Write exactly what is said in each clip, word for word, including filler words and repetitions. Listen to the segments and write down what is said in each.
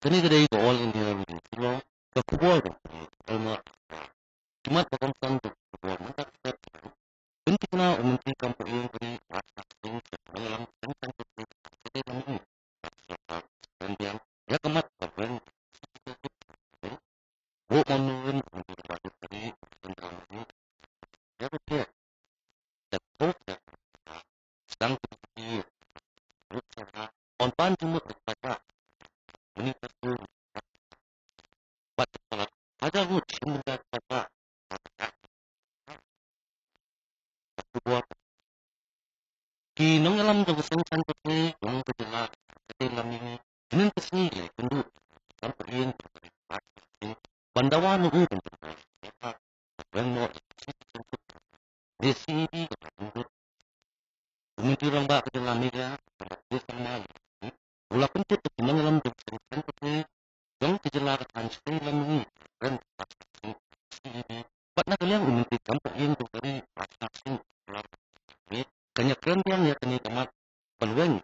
Kane ka dei ka All India Radio Shillong, ka khubor ka Elmer. Ki mat ba kongsan ka khubor mynta ka step. Pynthikna u Myntri Kam Pop Ïing ka ri Rajnath Singh sha ka nongïalam seng saiñ pyrthei ka ri India. Ïa ka mat ba wen Ruh mon nongrim ka ri India. Ïa ka phe. Ka phe. Sdang ka phe. Ruh sa on pan jumut ka pata. Ini ka tu. Bat ka pala. Hajar ruh sing benda ka pata. Ka khubor. Ki nongïalam jong ka seng saiñ pyrthei jong ka jylla ka Tei Lamine, hynnin ka sngi ïa kynduh Kam Pop Ïing ban dawa na u ban pynpaw ban mo ïa ka seng saiñ pyrthei. Dei C E D ka ban kynduh. U Myntri Rangbah ka jylla Meghalaya, Conrad K Sangma, u la pyntip ïa ki nongïalam jong ka seng saiñ pyrthei jong ka jylla ka thaiñ shatei lam ngi kren bad na ka liang u Myntri Kam Pop Ïing jong ka ri Rajnath Singh. Kan ïakren biang ïa kane ka mat ban weng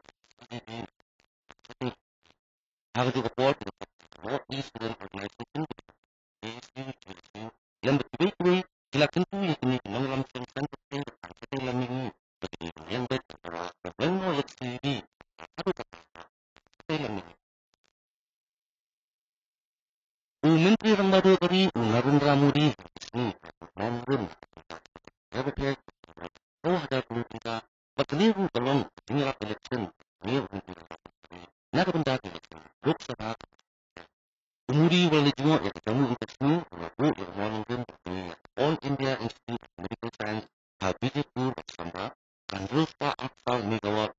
ha ka juh ka por ka North East Student Organization, A S U, G S U, lem bad kiwei kiwei ki la kyntu ïa kine ki nongïalam seng saiñ pyrthei ka thaiñ shatei lam ngi ba kin ïeng beit ban weng mo ïa ka C E D. Haduh katta shatei lam ngi. U Myntri Rangbah Duh ka ri u Narendra Modi ha ka sngi, Mom Gun, ha ka phe, ko hajar klur tyngka, bad kane ruh ka long ka jingïalap election, kane u Myntri Rangbah Duh ka ri na ka bynta ka election Lok Sabha. U Modi u la leit jngoh ïa ka jingmut ka sngi, u la buh ïa ka Mom Gun, All India Institute of Medical Science, ha Bijapur, Assam, ka hynriew spah arphew saw megawatt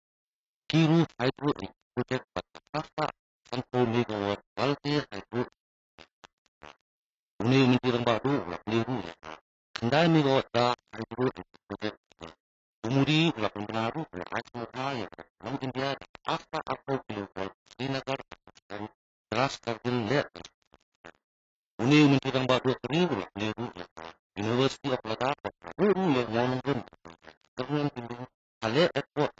Kiru Hydro Project bad ka phra spah sanphew megawatt Valke Hydro. Une u Myntri Rangbah Duh u la plie ruh ïa ka khyndai megawatt Dahej Hydro Project. U Modi u la pynbna ruh u la ai sngewbha ïa ka Nong India da ka ar spah arphew kilovolt Srinagar Transcargill leh. Une u Myntri Rangbah Duh ka ri u la plie ruh ïa ka University of Ladakh bad ka buh ruh ïa u mawlynnong ka Kyrmen Tindung ha leh airport.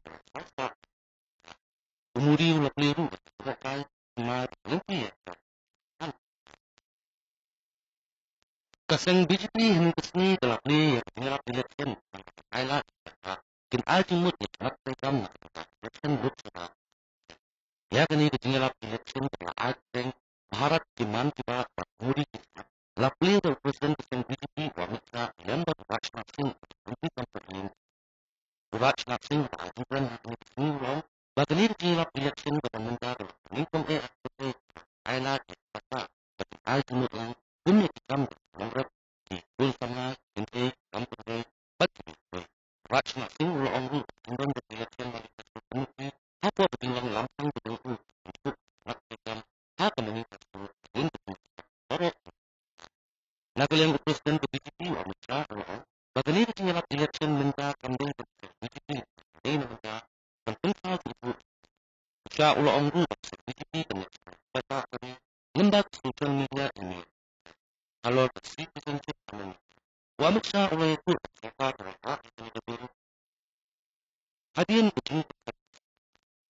U Modi u la plie ruh ïa ka Kyrmen Tindung ha lynti ïa ka. Ka seng B J P hynne ka sngi ka la plie ïa ka jingïalap election, ai lad kin ai jingmut ïa ka mat treikam na ka election Lok Sabha. Ïa kane ka jingïalap election ka la ai kyrteng Bharat Ke Mann Ki Baat bad Modi Ki Zaat. La plie da u President ka seng B J P u Amit Shah lem bad u Rajnath Singh, Myntri Kam Pop Ïing. U Rajnath Singh uba ai jingkren ha kane ka sngi u la ong ba kane ka jingïalap election kaba mynta ka la nyngkong eh ha ka pyrthei, ai lad ïa ka bynta ba kin ai jingmut lang kum ïa ki kam nongrep, ki skul samla, ki kynthei, ki kam pynroi bad kiwei kiwei. Rajnath Singh u la ong ruh ba ka jingbam jong ka election manifesto ka mut hi hapoh ka jinglong lamphang ka jong u ban suk mat treikam ha ka manifesto ka jong ka jingïalap baroh. Na ka liang u President ka B J P u Amit Shah u la ong ba kane ka jingïalap election mynta kam dei ban seng B J P, dei na mynta ban pynkhaw jingpynïaid. U Shah u la ong ruh ba ka seng B J P kan ïa paidbah ka ri lyngba ka social media email halor ka citizenship amendment. U Amit Shah u la ïathuh ba ka sorkar ka la rah ïa kane ka bill hadien ka jing.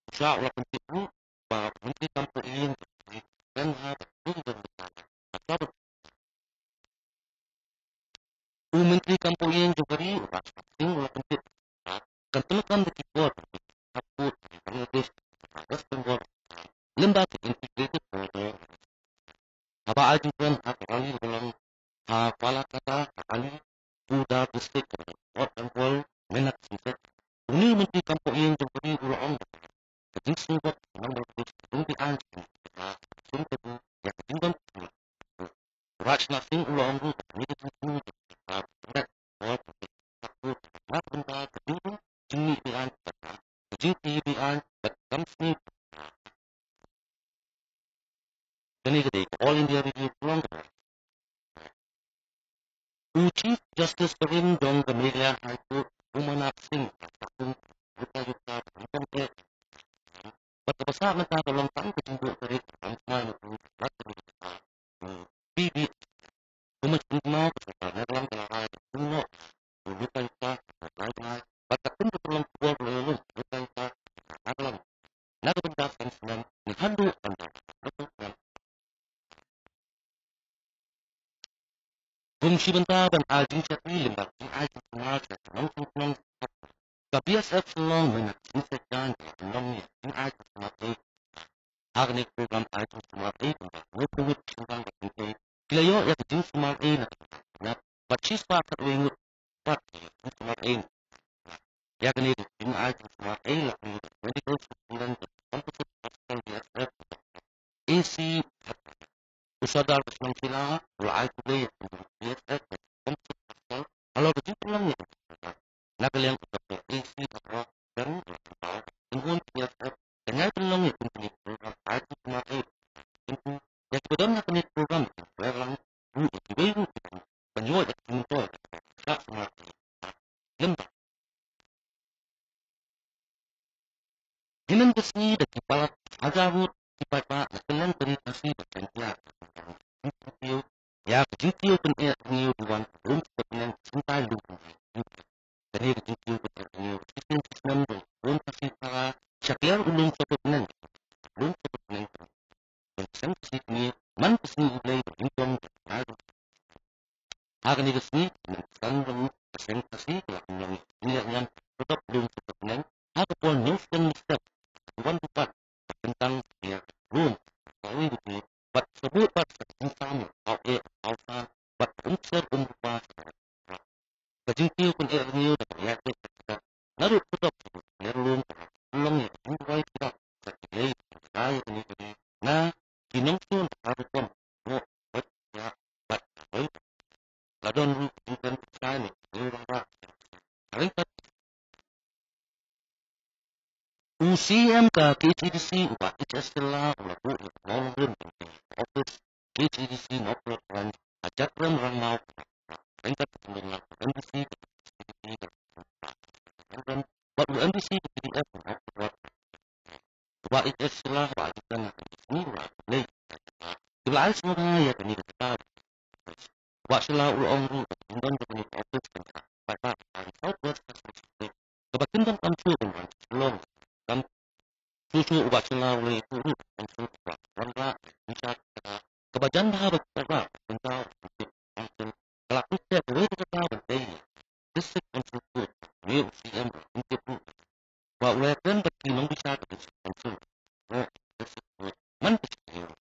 U Shah u la pyntip ruh ba u Myntri Kam Pop Ïing ka ri kan ha ka jingdon bynta ha ka. U Myntri Kam Pop Ïing jong ka ri u Rajnath Singh u la pyntip ba kan pyndonkam da ki bor ha pud Bangladesh, West Bengal, lyngba ka Integrated Border. Haba ai jingkren ha ka rally ba long ha Falakata, ha Alipurduar District, ka North Bengal, mynta ka sngi Saitjaiñ, une u Myntri Kam Pop Ïing jong ka ri u la ong ba ka jingsngewbha ka nong Bangladesh ka dang dei aiñ jong ka seng tabu ïa ka jingdon. U Rajnath Singh u la ong ruh ba kane ka jingsngewbha ka dei ka bor ka dei ka bor ka dei ka bor ka dei ka jingmih be-aiñ ka dei ka jingmih be-aiñ bad kam sngewbha. Kane ka dei ka All India Radio Shillong. U Chief Justice ka rim jong ka Meghalaya High Court, Umarnath Singh, ka sah kum lokaಯುಕ್ತ, bad kaba sah mynta ka long tang ka jingbuh tarik, ka long tang ka jingbuh tarik, P B, kumba sdang ka sorkar Nagaland ka la ai ka jingnoh u lokaಯುಕ್ತ, ka la ai, bad katkum ka pynlong khubor ka la ïalum u lokaयुক্ತ Nagaland na ka bynta san snem, ngi handuh ban da ka pynlong Shi bynta ban ai jingshakri lyngba ka jingai jingsumar sha ki nongshong shnong, ka B S F Shillong mynta ka jingshet jan ka la pynlong ïa ka jingai jingsumar ei. Ha kane ka program ai jingsumar ei kumba hynñiew phew ngut shynrang ba pynthei ki la ïoh ïa ka jingsumar ei na ka bynta ka pyrthei bad shispah khatwei ngut pat ïa ka jingsumar ei. Ïa kane ka jingai jingsumar ei la pynlong da ka Medical Superintendent of Composite Hospital B S F, A C, u Sordar ka shnong Shilla u la ai khublei ïa ka company B S F bad ka company hospital halor ka jingpynlong ïa ka company program. Na ka liang u Doctor A C Bakhraw Kharkongor u la pynpaw ba ka company B S F kan ïai pynlong ïa ka company program ai jingmut ïa ki ba don ha kane ka program, kin wer lang ruh ïa kiwei ruh kiban ïoh ïa ka jingmyntoi ka sumar ei. Lem bad hynnin ka sngi da ki palat hajar ngut ki paidbah na kylleng ka ri Khasi bad Jaiñtia ïa ka jingkiew pyneh pynñiew duwan ka lum sohpynneng Syntai Lum. Kane ka jingkiew pyneh pynñiew ka shisien shisnem jong ka Khasi Para sha kliar u lum sohpynneng, lum sohpynneng jong ka seng Khasi Kmie man ka sngi U Blei ba nyngkong jong ka. Ha kane ka sngi ki nongsan jong ka seng Khasi ki la pynlong ïa ka jingïakhun pyndonkam lum sohpynneng ha ka por hynñiew snem mynstep. Ki wan bad ka kyntang ïa ka lum ka ri bad ka buh bad ka jingsam ïa ka eh ka san bad ka umser um rupa. Ka jingkiew pyneh pynñiew da ka ïaid beit ka jingkit na ruh pyndonkam ka ïalum ka long ïa ka jingduwai jingkyrpad sa ki lei ka ïa kane ka ri na ki nongshun ka rukom. Mo bad ïa bad ka ri la don ruh ka jingkren pynshai ne ka ri rangbah. Ka ri ka U C E M ka K H A D C u Bah H S Shylla u la buh ïa ka mawlynnong jong ka office K H A D C Mawkyrwat Branch ha Jatrem Rangmaw ryngkat ka kyndon lang u M D C ka K H A D C bad u M D C ka P D F ka Mawkyrwat. U Bah H S Shylla u la ïathuh ïa ka jingïakhun ïa ka jingïakhun ïa kane ka jaka. U Bah Shylla u la ong ruh ba ka jingdon jong kane ka office kan sa paidbah ka South West Khasi District kaba kin don kam shuh ban wan sha Shillong. Kam shuh shuh u Bah Shylla u la ïathuh ruh kam shuh kaba wanrah bishar kaba jan bha ba ki paidbah ban pynjaw ban tip kam shuh ka la pynshai kawei ka jaka ban tei ïa District Council Court. Une u C E M u la pyntip ruh ba u la ïakren bad ki nongbishar ka District Council. Ba u la ïakren man ka jingïakhun.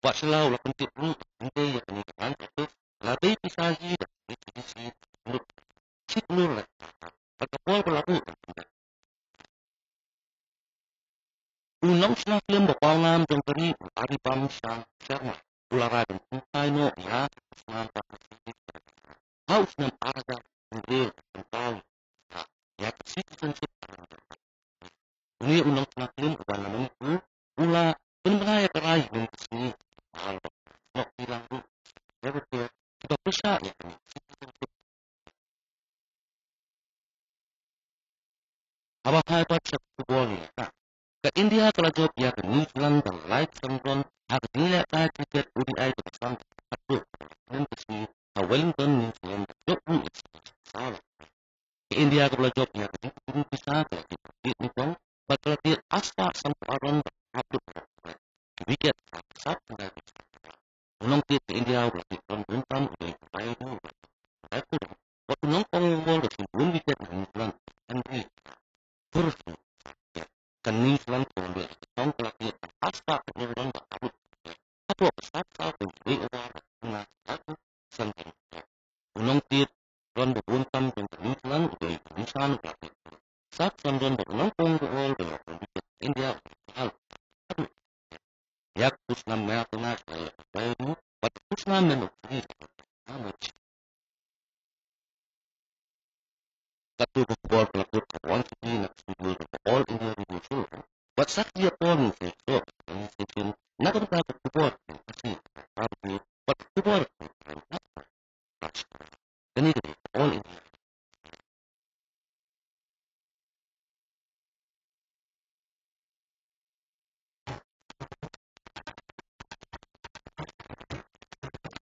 Bah Shylla u la pyntip ruh ba hynrei ïa kane ka ban ka pis la dei pisa hi da ka K H A D C lut shi klur lak. Bad ka por ba la buh ban pyndep. U nongshna film ba pawnam jong ka ri u Aribam Sharma u la rai ban pynphai noh ïa ka snam ba ka ha u snem ar hajar hynriew ban pynpaw ïa ka citizenship. Une u nongshna film uba na Manipur u la pynbna ïa ka rai mynta ka sngi. Ar ba snoh ki lang ruh kiba pyrshah ïa kane. Haba phai pat sha ka khubor ïa ka, ka India ka la jop ïa ka New Zealand da lai san run ha ka jinglehkai cricket O D I kaba san khatduh mynta ka sngi ha Wellington, New Zealand, da jop ruh ïa ka Ka India kaba la jop ïa ka jingkyrkhu pisa ka la jied nyngkong bad ka la tied arspah sanphew ar run bad ka hap lut. Ki wicket ka sat khyndai. U nongtied ka India uba la tied run bun tam u dei u Rayudu, u Rayudu bad u nongkong wall uba la tied bun wicket na New Zealand, Henry Hurst. Ka New Zealand ka wan beit ha ka thong ka la tied arspah hynñiew run bad ka hap lut hapoh ka sat saw point wei over bad ka khyndai sanphew. U nongtied run ba bun tam jong ka New Zealand u dei u Nishan, u la tied sat san run bad u nongkong wall ba la pynbiang India u dei u Chahal. Ïa ka khusnam man of the match la ïoh ïa u Rayudu bad ka khusnam man of the series la ïoh ïa u Rayudu. Katto ka khubor ka la kut ka wan sha phi na ka studio jong ka All India Radio Shillong. Bad sa kawei ka por ngin sa ïoh ïa ka station na ka bynta ka khubor ka Khasi, ka radio bad ka khubor ka Kane ka dei ka All India